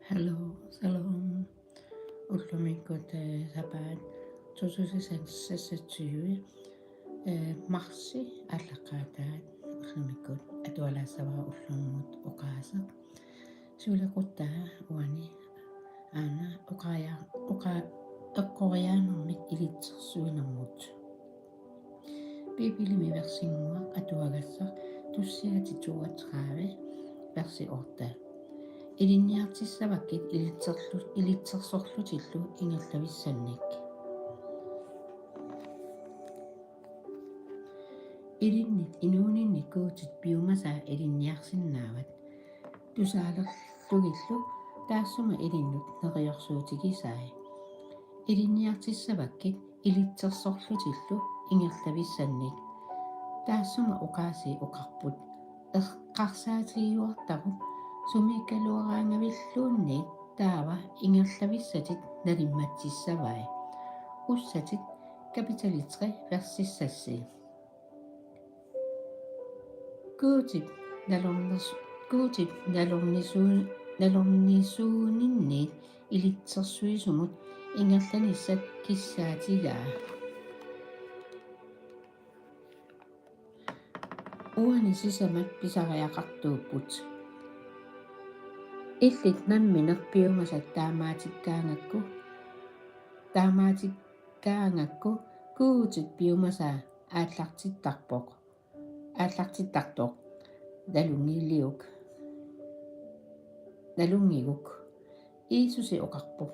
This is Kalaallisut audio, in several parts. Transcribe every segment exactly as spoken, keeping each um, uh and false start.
Hello, shalom. Ullumikkut, eh, sapaat to tusind seksogtyve, eh, marsi aallaqqaataat ullumikkut atualaassavara ullormut oqaaseq. Sulequttaa uani aana oqaja-, oqa-, eqqoriaanermik ilitsersuinermut. Biibilimi versinnguaq atuagassaq Tussiaatit toogtredive, versi otte. Ilinniartissavakkit ilitserlu-, ilitsersorlutillu ingerlavissannik. Ilinnit inuuninni Guutip piumasaa ilinniarsinnaavat. Tusaalerlugillu taassuma ilinnut neriorsuutigisai. Ilinniartissavakkit ilitsersorlutillu ingerlavissannik. Taassuma oqaasii oqarput: Eqqarsaatigiuartaruk sumiikkaluaraangavilluunniit taava ingerlavissatit nalimmatsissavai. Ussatit kapitali tre versi seks. Guutip nalornis-, Guutip nalornisu-, nalornisuuninniit ilitsersuisumut ingerlanissat kissaatigaa. Uani sisamat pisariaqartuupput. Illit nammineq piumasat taamaatikkaangakku, taamaatikkaangakku Guutip piumasaa aallartittarpoq. Aallartittartoq. Nalunngiliuk. Nalunngiguk. Jiisusi oqarpoq: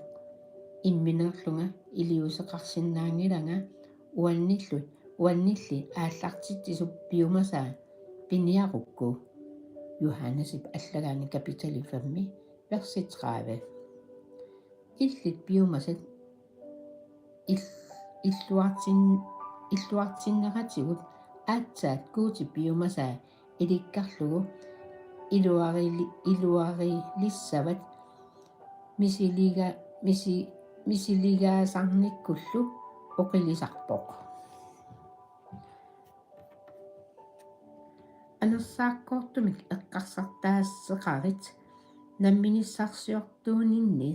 Imminerlunga iliuuseqarsinnaanngilanga uannillu, uannilli aallartitsisup piumasaa piniarukku. Johannesip allagaani kapitali femmi, versi tredive. Illit piumasat il-, illuartin-, illuartinneratigut aatsaat Guutip piumasaa ilikkarlugu iluarili-, iluarilissavat misiliga-, misi-, misiligaasarnikkullu oqilisarpoq. Anersaaqquortumik eqqarsartaasseqarit namminissarsiortuuninni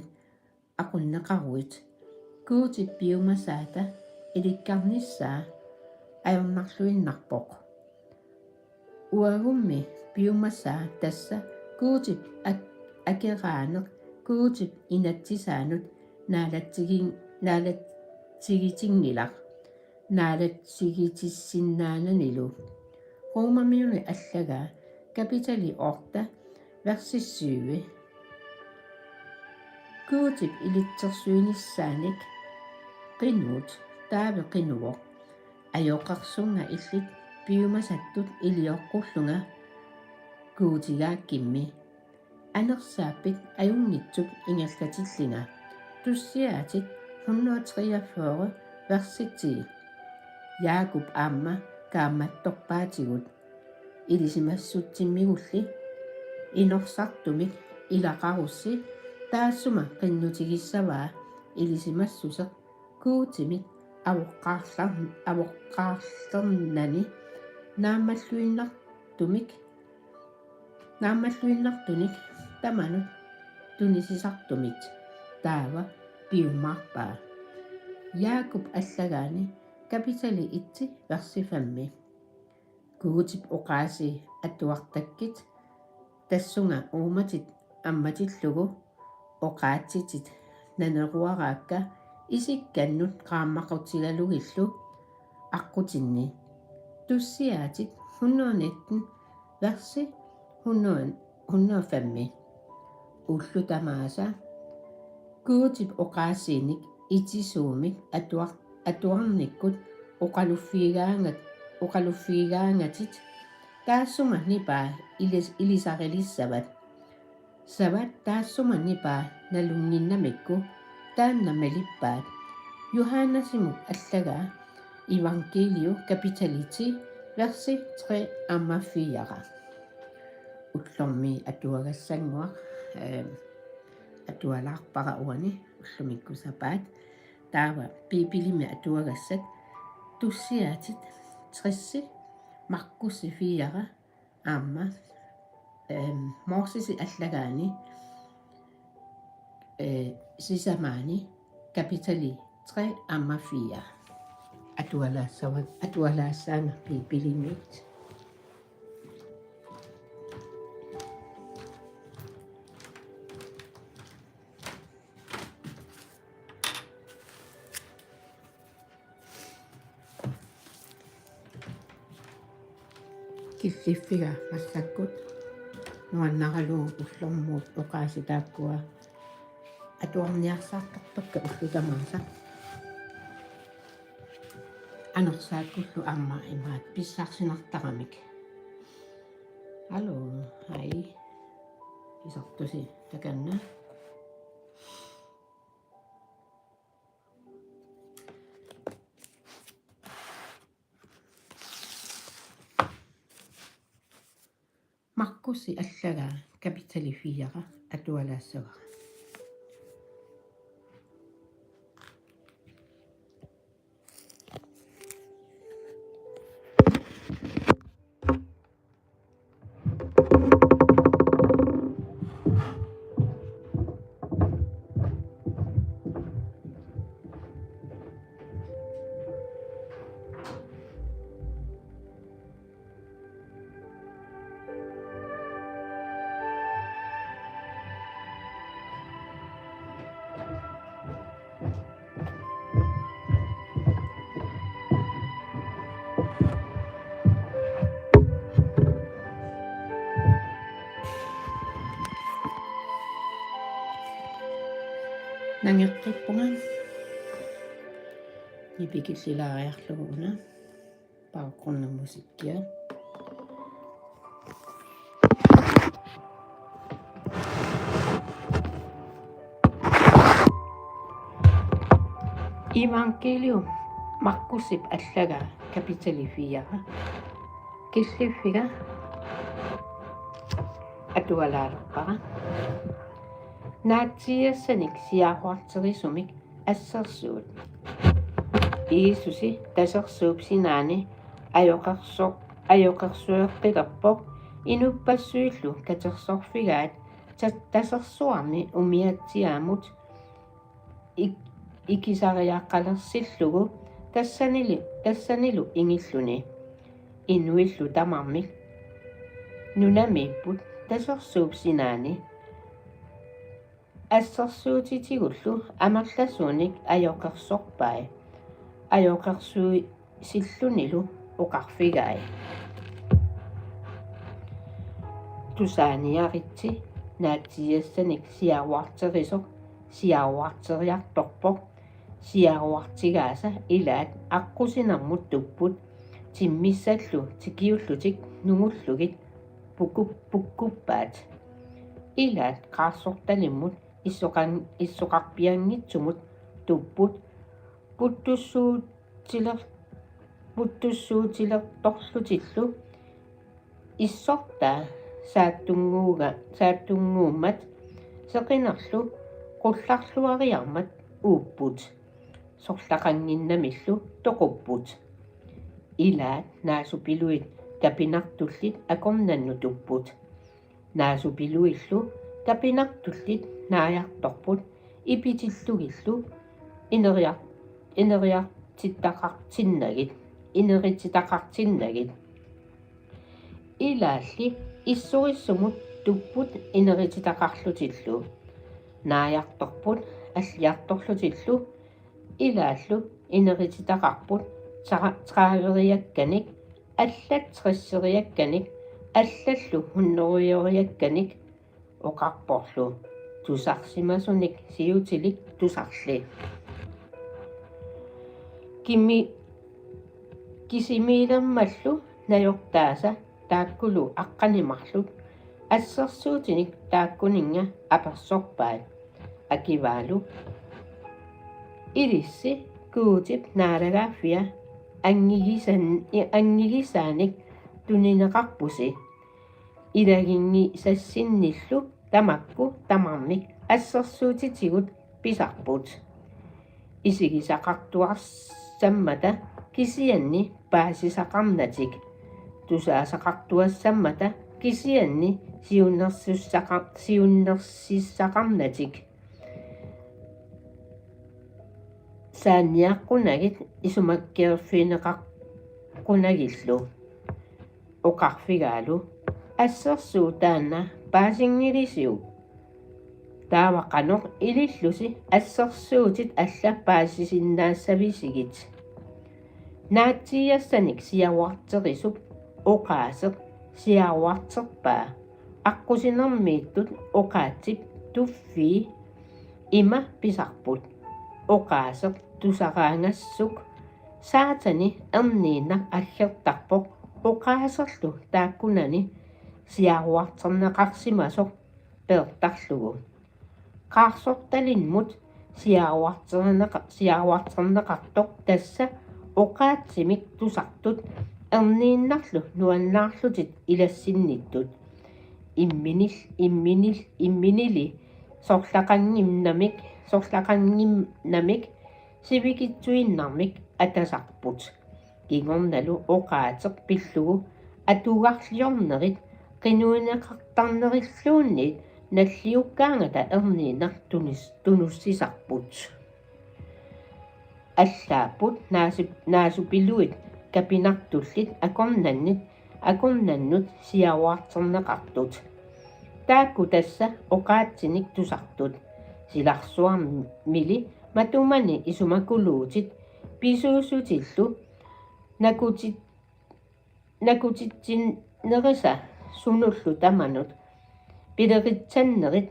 aqunneqaruit. Guutip piumasaata ilikkarnissaa ajornarluinnarpoq. Uagummi piumasaa tassa Guutip ak-, akeraaneq Guutip inatsisaanut naalatsigi-, naalatsigitinngilaq, naalatsigitissinnaananilu. Romamiunit allagaa kapitali otte, versi syv. Guutip ilitsersuinissaanik qinuut Daavi qinuvoq: Ajoqersunnga illit piumasattut ilioqqullunga Guutigaakkimmi. Anersaappit ajunngitsup ingerlatillinga. Tussiaatit hundrede treogfyrre, versi ti. Jaakup aamma kaammattorpaatigut. Ilisimassutsimigulli inorsartumik ilaqarussi taassuma qinnutigissavaa ilisimassuseq Guutimit avoqqaarlar-, avoqqaarlernani naammalluinnartumik, naammalluinnartunik tamanut tunisisartumit. Taava piumaarpaa. Jaakup allagaani kapitali et, versi fem. Guutip oqaasii atuartakkit, tassunga uummatit ammatillugu oqaatsitit naneruaraakka isikkannut qaammaqutigalugillu aqqutinni. Tussiaatit hundrede nitten, versi hundrede, hundrede fem. Ullut tamaasa Guutip oqaasiinik itisuumik atuar-, atuarnikkut oqaluffigigaangat-, oqaluffigigaangatit taassuma nipaa ilis-, ilisarilissavat. Savat taassuma nipaa nalunnginnamikku taanna malippaat. Johannesimut allagaa Evangeliu kapitali ti, versi tre aamma fire. Ullormi atuagassannguaq, ehm, atualaarpara uani ullumikkut sapaat. Taava Biibilimi atuagassat Tussiaatit tres, Markusi fire, aamma, ehm, Mosesi allagaani Eh, sisamaani kapitali tre aamma fire. Atualaassava-, atualaassaanga Biibilimiit. Killiffiga massakkut nuannaralugu ullormut oqaasii taakkua atuarniarsaartarpakka ullut tamaasa. Anersaakkullu aamma imaat pissarsinartaramik. Hallo, hej. Isertusi takanna. Markusi allagaa kapitali fire atualaassavara. Nangeqqippunga. Nipikillilaariarlugu una. Baggrundmusikkia. Evangelium Markusip allagaa kapitali fire. Killiffiga atualaalerpara. Naatsiiassanik siaruarterisumik assersuut. Jiisusi Tasersuup sinaani ajoqerso-, ajoqersueqqilerpoq, inuppassuillu katersorfigaat ta-, Tasersuarmi umiatsiaamut ik-, ikisariaqalersillugu tassanilu, tassanilu ingilluni. Inuillu tamarmik nunamiipput Tasersuup sinaani. Assersuutitigullu amerlasuunik ajoqersorpai. Ajoqersuisillunilu oqarfigai: Tusaaniaritsi, naatsiiassanik siaruarterisoq siaruarteriartorpoq. Siaruartigaasa ilaat aqqusinermut tupput, timmissallu tikiullutik nungullugit puku-, pukkuppaat. Ilaat qaarsortalimmut issoqan-, issoqarpianngitsumut tupput, puttussuutiler-, puttussuutilertorlutillu issortaa saattunnguuga-, saattunnguummat seqinerlu qullarluariarmat uupput. Sorlaqannginnamillu toqupput. Ilaat naasupiluit kapinartullit akornannut tupput. Naasupiluillu kapinartullit naajartorput ipitillugillu ineriar-, ineriartitaqartinnagit, inerititaqartinnagit. Ilaalli issorissumut tupput inerititaqarlutillu. Naajartorput alliartorlutillu, ilaallu inerititaqarput tra-, trediveriakkanik, allat tresseriakkanik, allallu hundrederiakkanik, oqarporlu: Tusarsimasunik siutilik tusarli. Kimi-, kisimiilermallu najortaasa taakkulu aqqaneq-marluk assersuutinik taakkuninnga apersorpaat: Akivaalu: Ilissi Guutip naalagaaffia anngigisan-, anngigisaanik tunineqarpusi. Ilaginngisassinnillu tamakku tamarmik assersuutitigut pisarput. Isigisaqartuassammata kisianni paasisaqarnatik. Tusaasaqartuassammata kisianni siunnersussaqa-, siunnersissaqarnatik. taanniaqqunagit isumakkeerfigineqaqqunagillu. Oqarfigaalu: Assersuut taanna paasinngilarisiuk? Taava qanoq ilillusi assersuutit alla paasisinnaassavisigit? Naatsiiassanik siaruarterisup oqaaseq siaruarterpaa aqqusinermiittut oqaatsip tuffii ima pisarput: Oqaaseq tusaraangassuk saatani erniinnaq aggertarpoq oqaaserlu taakkunani siaruarterneqarsimasoq peertarlugu. Qaarsortalimmut siaruarterneqa-, siaruarterneqartoq tassa oqaatsimik tusartut erniinnarlu nuannaarlutik ilassinnittut. Imminil-, imminil-, imminili sorlaqannginnamik, sorlaqannginnamik sivikitsuinnarmik atasarput. Kingornalu oqaaseq pillugu atugarliornerit qinuineqartarnerilluunniit nalliukkaangata erniinnaq tunis-, tunussisarput. Allaapput naasip-, naasupiluit kapinartullit akornannit, akornannut siaruarterneqartut. Taakku tassa oqaatsinik tusartut. Silarsuarmili matumani isumakuluutit pisuussutillu nakutit-, nakutitsinnerisa sunullu tamanut pileritsannerit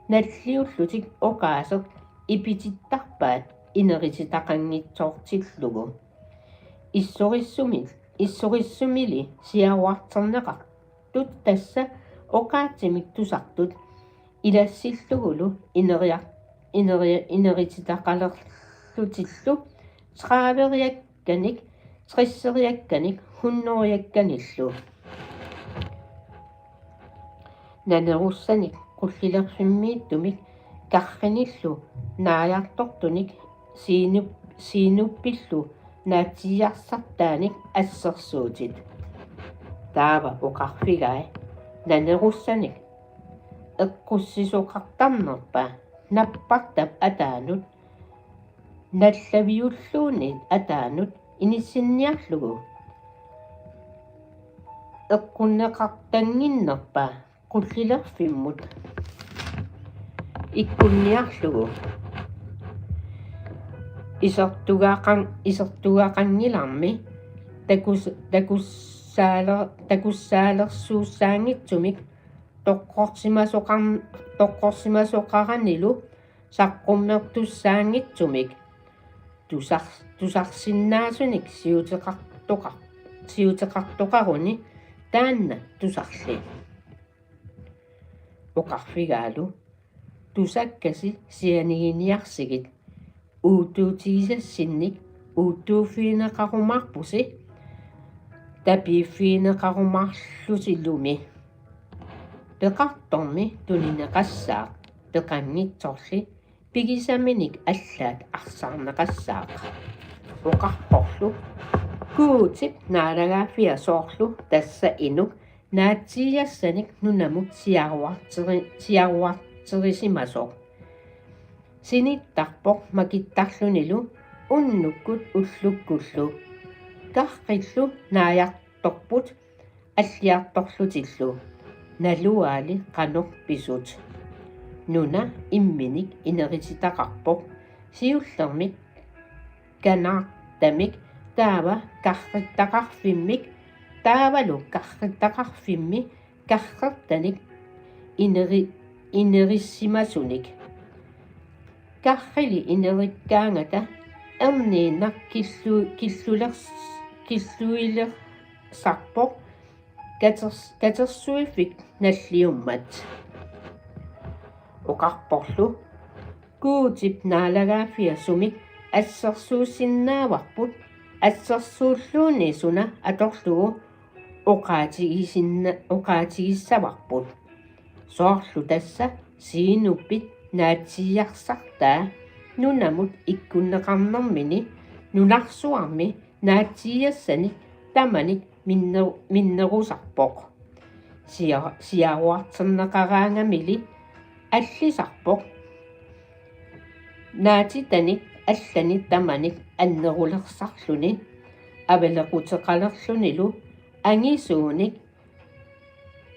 nalliullutik oqaaseq ipitittarpaat inerisitaqanngitsoortillugu. Issorissumi-, issorissumili siaruarterneqartut tassa oqaatsimik tusartut ilassillugulu ineriar-, ineri-, inerisitaqalerlutillu trediveriakkanik, tresseriakkanik, hundredeakkanillu. Nanerussanik qullilerfimmiittumik karrinillu naajartortunik siinup-, siinuppillu naatsiiarsartaanik assersuutit. Taava oqarfigai: Nanerussanik eqqussisoqartarnerpa nappartap ataanut nallaviulluunniit ataanut inissinniarlugu? Eqqunneqartannginnerpa qullilerfimmut ikkunniarlugu? Isertugaqan-, isertugaqanngilarmi takus-, takussaaler-, takussaalersuussaanngitsumik toqqorsimasoqar-, toqqorsimasoqaranilu saqqummertussaanngitsumik tusar-, tusarsinnaasunik siuteqartoqar-, siuteqartoqaruni taanna tusarli. Oqarfigaalu: Tusakkasi sianiginiarsigit, uuttuutigisassinnik uuttuuffigineqarumaarpusi tapiiffigineqarumaarlutilumi. Peqartormi tunineqassaaq, peqanngitsorli pigisaminik allaat arsaarneqassaaq. Oqarporlu: Guutip naalagaaffia soorlu tassa inuk naatsiiassanik nunamut siaruarteri-, siaruarterisimasoq sinittarpoq makittarlunilu unnukkut ullukkullu. Karrillu naajartorput alliartorlutillu. Naluaali qanoq pisut. Nuna imminik inerisitaqarpoq siullermik kanaartamik taava karrittaqarfimmik taavalu karrittaqarfimmi karrertanik ineri-, inerisimasunik. Karrili inerikkaangata erniinnaq killu-, killulers-, killuilersarpoq katers-, katersuiffik nalliummat. Oqarporlu: Guutip naalagaaffia sumik assersuussinnaavarput, assersuulluunniit suna atorlugu oqaatigisinna-, oqaatigissavarput. Soorlu tassa siinuppit naatsiiarsartaa nunamut ikkunneqarnermini nunarsuarmi naatsiiassanik tamanik minne-, minnerusarpoq. Sia-, siaruarterneqaraangamili allisarpoq naatitanik allani tamanik annerulersarluni avalequteqalerlunilu angisuunik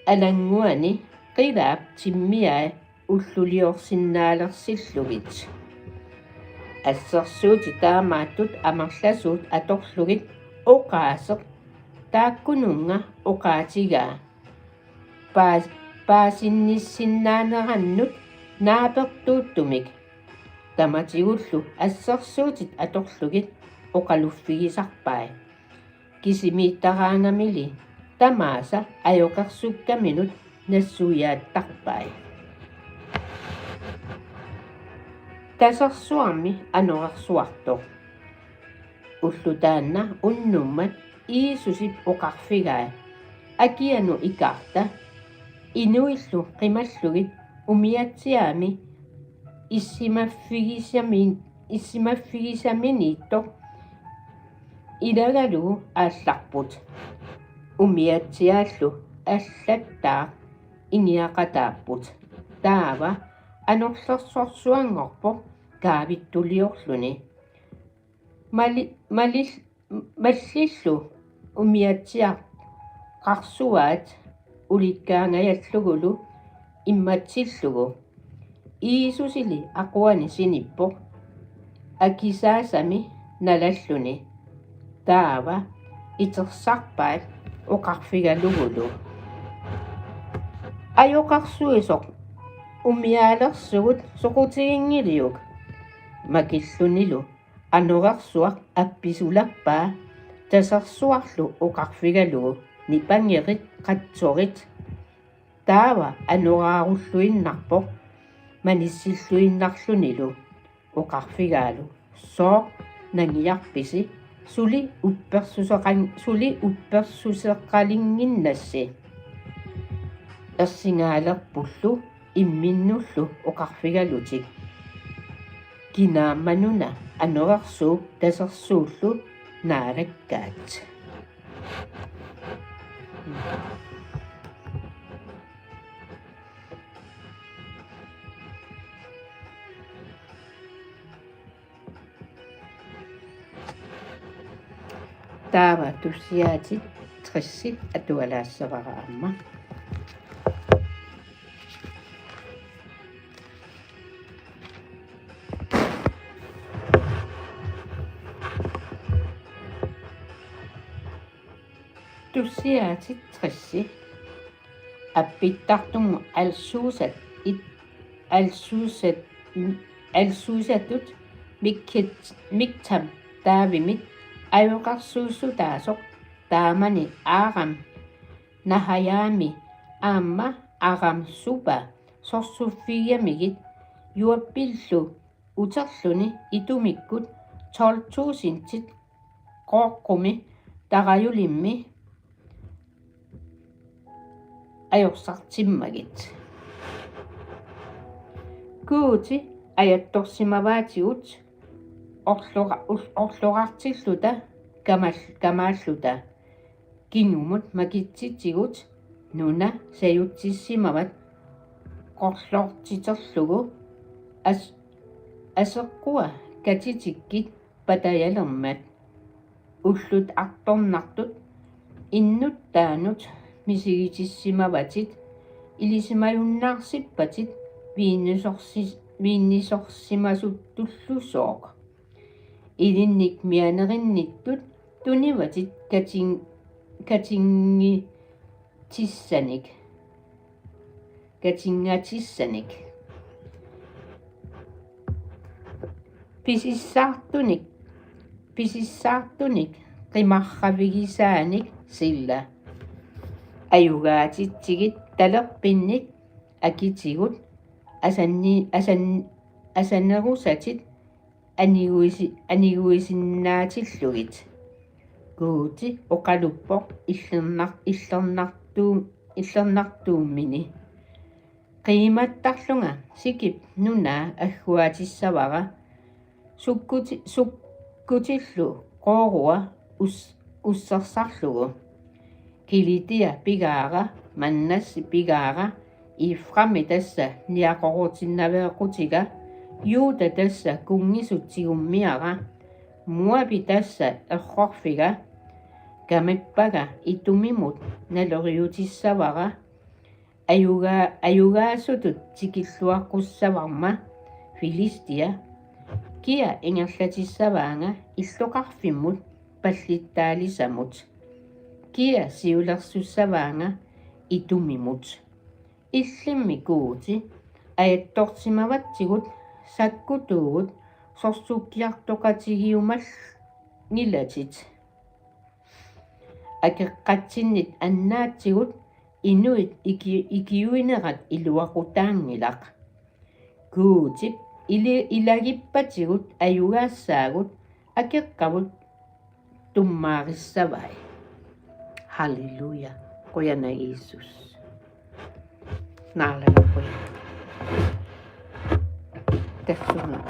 alannguani qilaap timmiai ulluliorsinnaalersillugit. Assersuutit taamaattut amerlasuut atorlugit oqaaseq taakkununnga oqaatigaa paas-, paasinnissinnaanerannut naapertuuttumik. Tamatigullu assersuutit atorlugit oqaluffigisarpai. Kisimiittaraangamili tamaasa ajoqersukkaminut nassuiaattarpai. Tasersuarmi anorersuartoq. Ulloq taanna unnummat Jiisusip oqarfigai: Akianut ikaarta. Inuillu qimallugit umiatsiaami issimaffigisamin-, issimaffigisaminiittoq ilagalugu aallarput. Umiatsiaallu allattaaq ingiaqataapput. Taava anorersorsuanngorpoq kaavittuliorluni. Mali-, malil-, mallillu umiatsiaq qarsuaat ulikkaangajallugulu immatsillugu. Jiisusili aquani sinippoq akisaasami nalalluni. Taava itersarpaat oqarfigalugulu: Ajoqersuisoq, umiaalersugut soqutiginngiliuk. Makillunilu anorersuaq appisulerpaa tasersuarlu oqarfigalugu: Nipangerit qatsorit. Taava anoraarulluinnarpoq manissilluinnarlunilu oqarfigaalu: Sooq nangiarpisi, suli uppersuseqan-, suli uppersuseqalinnginnassi. Ersingaalerpullu imminnullu oqarfigalutik: Kinaammanuna anorersuup tasersuullu naalakkaat. Taava tussiaatit tressi atualaassavara aamma. Tussiaatit tressi. Appittartumut alsuusat it-, alsuusat, alsuusatut Mikket-, Miktam Daavimit ajoqersuussutaasoq taamani Aram Nahajaami aamma Aram Suba sorsuffigigamigit Joabbillu uterluni itumikkut tolv tusindit Qooqqumi tarajulimmi ajorsartimmagit. Guuti ajattorsimavaatigut orlora-, ul-, orlorartilluta kamal-, kamaalluta. Kingumut makitsitigut nuna sajutsissimavat qorlortiterlugu as-, aseqqua katitikkit patajalermat. Ullut artornartut innuttaanut misigitissimavatit, ilisimajunnaarsippatit viinnisorsi-, viinnisorsimasutullusooq. Ilinnik mianerinnittut tunivatit katin-, katinngitsissanik. Katinngatissanik. Pisissaartunik, pisissaartunik qimarravigisaanik sila. Ajugaatitsigit talerpinnik akitigut asanni-, asan-, asanerusatit aniguisi-, aniguisinnaatillugit. Guuti oqaluppoq illernaq-, illernartuu-, illernartuummini. Qiimattarlunga Sikip nunaa agguatissavara sukkuti-, sukkutillu qoorua us-, ussersarlugu. Kilitia pigaara, Manasse pigaara, Efraimi tassa niaqorutinnaveeqqutiga Juda tassa kunngisut tigummiara, Moabi tassa errorfiga, kamippaga Edomimut naloriutissavara, ajuga-, ajugaasutut tikilluaqqussavarma Filistia, kia ingerlatissavaanga illoqarfimmut pallittaalisamut, kia siulersussavaanga Edomimut. Illimmi Guuti ajattorsimavatsigut sakkutuugut sorsukkiartoqatigiumanngilatit. Akeqqatsinnit annaatsigut inuit iki-, ikiuinerat iluaqutaanngilaq. Guutip ili-, ilagippatigut ajugaassaagut akeqqavut tummaarissavai. Halleluja. Qujanaq Jiisusi. Naalagaq qujanaq. Tassunga.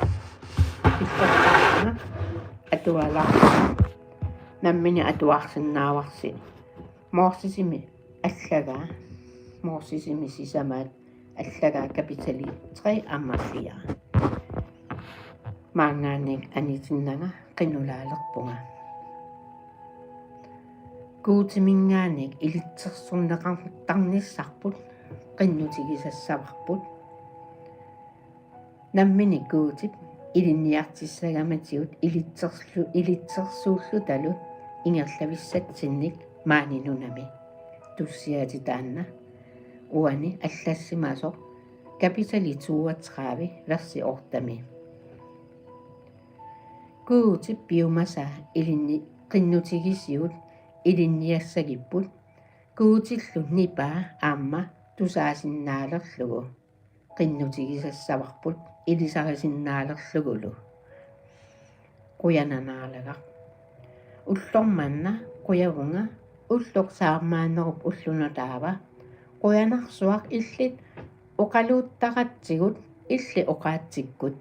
Atualaarpunga. Nammineq atuarsinnaavarsi. Morsesimi allagaa. Morsesimi sisamaat allagaa kapitali tre aamma fire. Maanngaanniit anitinnanga qinulaalerpunga. Guutiminngaanniit ilitsersorneqartarnissarput qinnutigisassavarput. Nammineq Guutip ilinniartissagamatigut ilitsersu-, ilitsersuullutalu ingerlavissatsinnik maani nunami. Tussiaatit taanna uani allassimasoq kapitali toogtredive versi ottemi. Guutip piumasaa ilinni-, qinnutigisigut ilinniassagipput, Guutillu nipaa aamma tusaasinnaalerlugu. Qinnutigisassavarput ilisarisinnaalerlugulu. Qujanaq Naalagaq. Ulloq manna qujavunga, ulloq saammaannerup ulloq nutaava. Qujanarsuaq illit oqaluuttaratsigut, illit oqaatsikkut.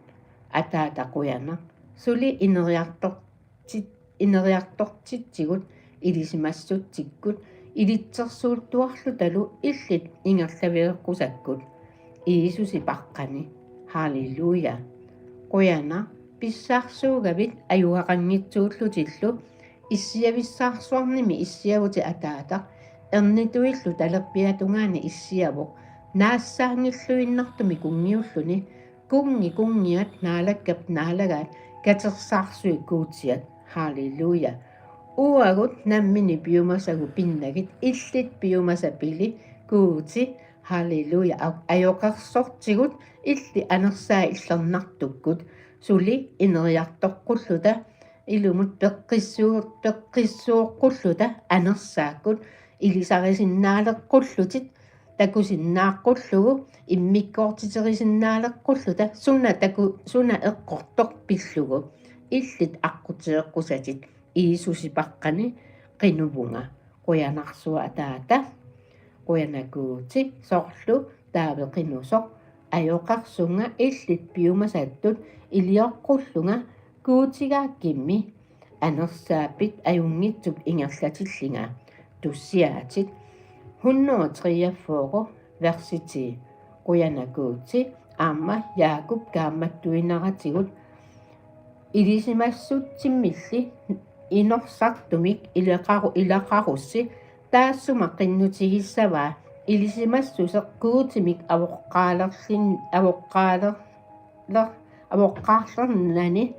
Ataata qujanaq. Suli ineriartor-, tit-, ineriartortitsigut ilisimassutsikkut, ilitsersuuttuarlutalu illit ingerlaveeqqusakkut. Jiisusi paqqani. Halleluja. Qujanaq, pissaarsuugavit ajugaqanngitsuullutillu, issiavissaarsuarnimi issiavutit Ataataq, ernituillu talerpiata tungaani issiavoq, naassaanngilluinnartumik kunngiulluni, kunngi kunngiat, naalakkap naalagaat, katersaarsuit Guutiat. Halleluja. Uagut nammineq piumasagut pinnagit, illit piumasat pili, Guuti. Halleluja. A-, ajoqersortigut, illit anersaat illernartukkut, suli ineriartoqqulluta, ilumut peqqissuu-, peqqissooqqulluta anersaakkut, ilisarisinnaaleqqullutit, takusinnaaqqullugu, immikkoortiterisinnaalerqulluta, suna taku-, suna eqqortoq pillugu, illit aqqutigeqqusatit, Jiisusi paqqani qinuvunga. Qujanarsuaq Ataata. Qujanaq Guuti, soorlu Taavi qinusoq, ajoqersunga illit piumasattut ilioqqullunga Guutigaakkimmi anersaappit ajunngitsup ingerlatillinga. Tussiaatit hundrede treogfyrre versi ti. Qujanaq Guuti, aamma Jaakup kaammattuineratigut ilisimassutsimmilli inorsartumik ilaqaru-, ilaqarussi taassuma qinnutigissavaa ilisimassuseq Guutimik avoqqaalerlin-, avoqqaaler-, ler-, avoqqaarlernani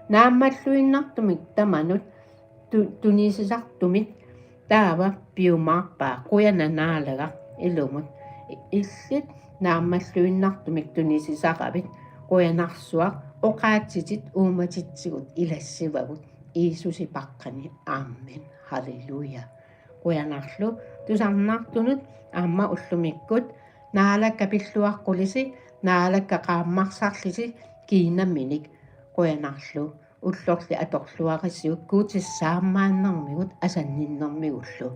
naammalluinnartumik tamanut tu-, tunisisartumit taava piumaarpaa. Qujanaq Naalagaq ilumut. Illit naammalluinnartumik tunisisaravit, qujanarsuaq, oqaatsitit uummatitsigut ilassivagut Jiisusi paqqani. Amen. Halleluja. Qujanarlu tusarnaartunut aamma ullumikkut Naalakka pilluaqqulisi, Naalakka qaammarsarlisi kiinaminik. Qujanarlu ullorli atorluarisiuk Guutip saammaannermigut asanninnermigullu.